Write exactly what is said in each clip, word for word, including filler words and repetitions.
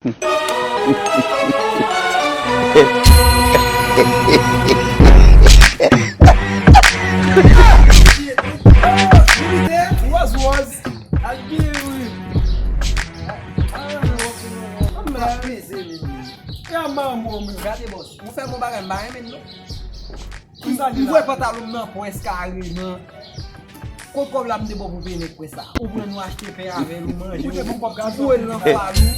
Woz, woz. Al byen, wi. Gade, bòs, ou fè m yon bagay m pa renmen l, non. M voye pantalon m nan pwès kareman. Kot kòb la m te ba w pou peye nèg pwès la? Ou pran nou achte pen avè l, ou manje, ou voye l nan fal ou.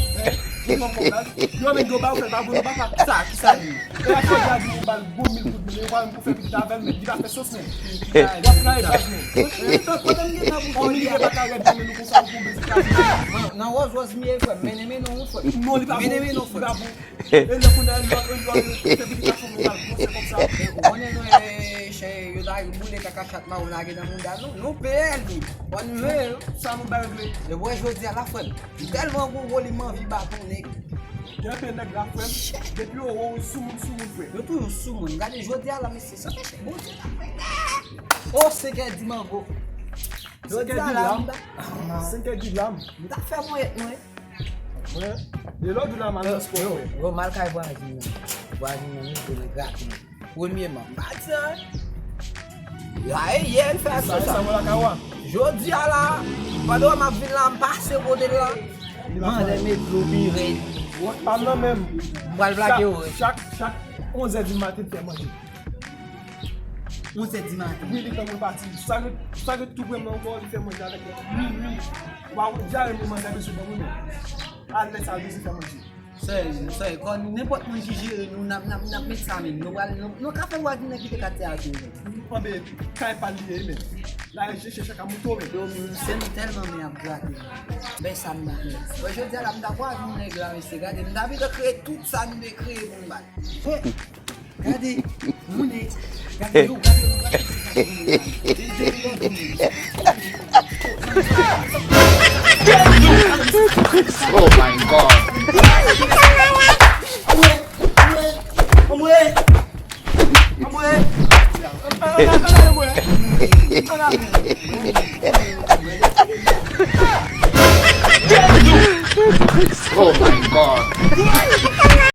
Ou pran kòb la. Yo menm yo ba ou fè l pa bon, nou pa pa sa, ki sa li ye? E a fò di a di ou ba l gwo mil goud, men yo pa menm pou fè pitit avè l, men li pa fè sans menm. W ap trayi baz menm. Pandan m gen tan pou fè li, li pa ka rèd nan men nou konsa, ou pou bezwen kazi. Nan wòz wòz m ye, frè m, mennen mennen w, frè m. Non, li pa bon. Mennen mennen w, frè m. E lè kounye a, yo, yo, yo, se vin gason nou pral gwosè konsa. Ou konnen nou, e, chè, yo ta boule kaka chat mawon lage nan mouda nou. Nou peye l wi. Bon, nou peye l. Sa nou bay regle. E wè jodi a la, frè m. M tèlman gwo gwo li m anvi bat yon nèg. Gen anpil nèg la, frè m. Depi yo wè w sou moun, sou moun, frè. Yo toujou sou moun. Gade jodi a la, mesye, sa mesye. Bondye ta fè. O, senkè di mango. Jodi a la, m ta. Senkè di lam. M ta fè mwen et mwen. Mwen, de lòd ou la mal nan spò, frè. Yo, mal kay vwazin nan. Vwazin nan, nou vle grate. Premyeman, m pa di sa, en. Yo, ayè, yè, n fè aksyon sa. Sa, sa, la, kawa. Jodi a la, pandan m ap vin la, m pase kote l la. Manzè met dlo pi rèd. Wòt pa m nan menm. M pral plake w. Chak, chak, chak onz è di maten, m fè manje. Onz è di maten. Wi, li fè mwen pati. Sa ret, sa ret tou pre m nan ankò, li fè manje avèk mwen. Wi, wi. Wa, dyare mwen, manje bezwen ban mwen, men. Al lè sa, bezwen fè manje. Sè, sè, kò nenpòt moun ki jere nou, n ap, n ap, n ap met sa menm. Nou pral, nou, nou ka fè vwazin nan kite katye a tou, men. Anben, kay pa l li ye, men. La, je chèche ka mouto, men. Yo, sè m tèlman men ap grate. Ben, sa m nan, men. Bon, jodi a la, m ta kwa yon nèg la, mesye, gade, m ta pito kreye tout sa nou te kreye pou n bat. Gade, moun e, gade yo, gade yo, gade yo. Oh my God. Oh my God.